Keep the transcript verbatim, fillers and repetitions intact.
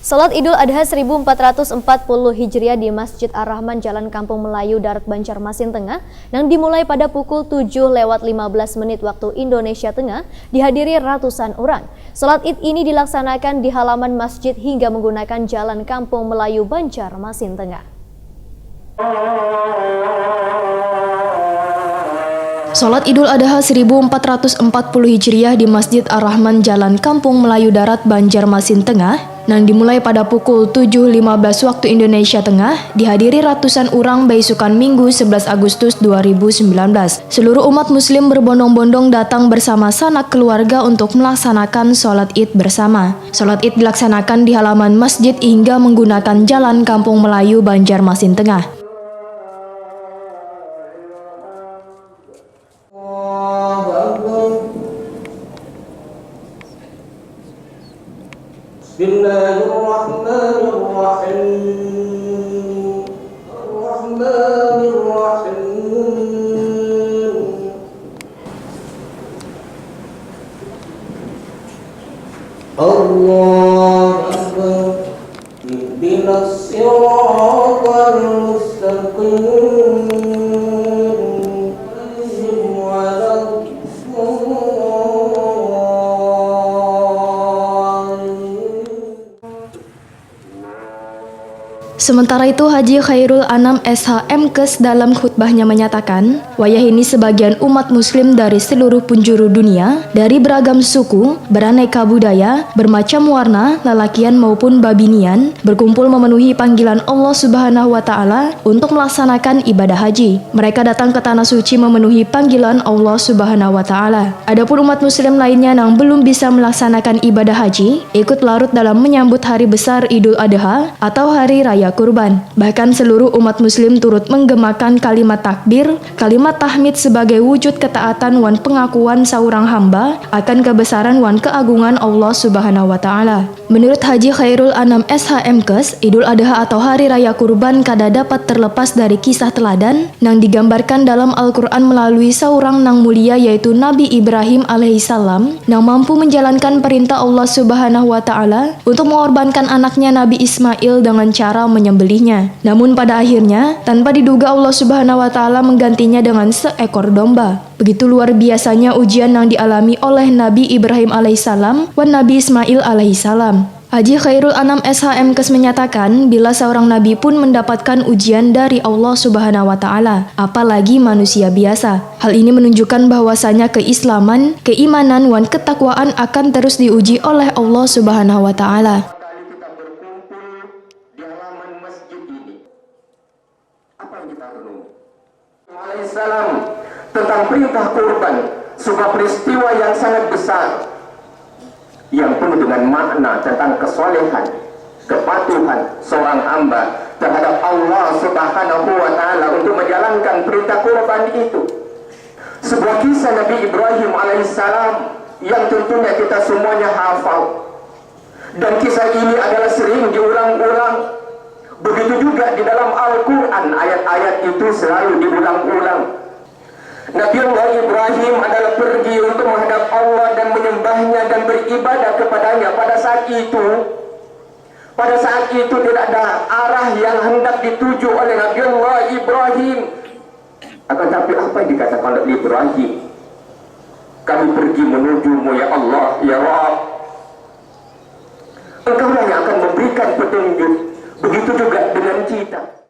Salat Idul Adha seribu empat ratus empat puluh Hijriah di Masjid Ar-Rahman, Jalan Kampung Melayu, Darat, Banjarmasin Tengah, nang dimulai pada pukul tujuh lewat lima belas menit waktu Indonesia Tengah, dihadiri ratusan orang. Salat Id ini dilaksanakan di halaman masjid hingga menggunakan Jalan Kampung Melayu, Banjarmasin Tengah. Salat Idul Adha seribu empat ratus empat puluh Hijriah di Masjid Ar-Rahman, Jalan Kampung Melayu Darat, Banjarmasin Tengah, nang dimulai pada pukul tujuh lima belas waktu Indonesia Tengah, dihadiri ratusan urang baisukan Minggu sebelas Agustus dua ribu sembilan belas. Seluruh umat muslim berbondong-bondong datang bersama sanak keluarga untuk melaksanakan salat Id bersama. Salat Id dilaksanakan di halaman masjid hingga menggunakan Jalan Kampung Melayu, Banjarmasin Tengah. Allahu Akbar. Bismillahirrahmanirrahim. Rahmanirrahim. Allahu Akbar. Ihdinas siratal mustaqim. Alaihim waladdallin. Sementara itu, Haji Khairul Anam, S H, M Kes, dalam khutbahnya menyatakan, wayahini sebagian umat muslim dari seluruh penjuru dunia, dari beragam suku, beraneka budaya, bermacam warna, lalakian maupun babinian, berkumpul memenuhi panggilan Allah Subhanahu wa Ta'ala untuk melaksanakan ibadah haji. Mereka datang ke Tanah Suci memenuhi panggilan Allah Subhanahu wa Ta'ala. Adapun umat muslim lainnya nang belum bisa melaksanakan ibadah haji, ikut larut dalam menyambut hari besar Idul Adha atau Hari Raya Kurban. Bahkan seluruh umat muslim turut menggemakan kalimat takbir, kalimat tahmid sebagai wujud ketaatan wan pengakuan saurang hamba akan kebesaran wan keagungan Allah Subhanahu wa Ta'ala. Menurut Haji Khairul Anam, S H, M Kes, Idul Adha atau Hari Raya Kurban kada dapat terlepas dari kisah teladan nang digambarkan dalam Al-Quran melalui saurang nang mulia, yaitu Nabi Ibrahim alaihissalam, nang mampu menjalankan perintah Allah Subhanahu wa Ta'ala untuk mengorbankan anaknya Nabi Ismail dengan cara menyembelihnya. Namun pada akhirnya, tanpa diduga Allah Subhanahu wa Ta'ala menggantinya dengan seekor domba. Begitu luar biasanya ujian yang dialami oleh Nabi Ibrahim alaihissalam wan Nabi Ismail alaihissalam. Haji Khairul Anam, S H, M Kes, menyatakan, bila seorang nabi pun mendapatkan ujian dari Allah Subhanahu wa Ta'ala, apalagi manusia biasa. Hal ini menunjukkan bahwasanya keislaman, keimanan, wan ketakwaan akan terus diuji oleh Allah Subhanahu wa Ta'ala. Apa yang kita renungi? Alaihissalam tentang perintah kurban, sebuah peristiwa yang sangat besar, yang penuh dengan makna tentang kesolehan, kepatuhan seorang hamba terhadap Allah Subhanahu wa Ta'ala untuk menjalankan perintah kurban itu. Sebuah kisah Nabi Ibrahim alaihissalam yang tentunya kita semuanya hafal. Dan kisah ini adalah sering diulang-ulang. Begitu juga di dalam Al-Quran, ayat-ayat itu selalu diulang-ulang. Nabi Allah Ibrahim adalah pergi untuk menghadap Allah dan menyembahnya dan beribadah kepadanya pada saat itu. Pada saat itu tidak ada arah yang hendak dituju oleh Nabi Allah Ibrahim. Akan tapi apa yang dikatakan oleh Ibrahim? Kami pergi menujumu, ya Allah, ya Rabb. Engkaulah yang akan memberikan petunjuk. Begitu juga dengan kita.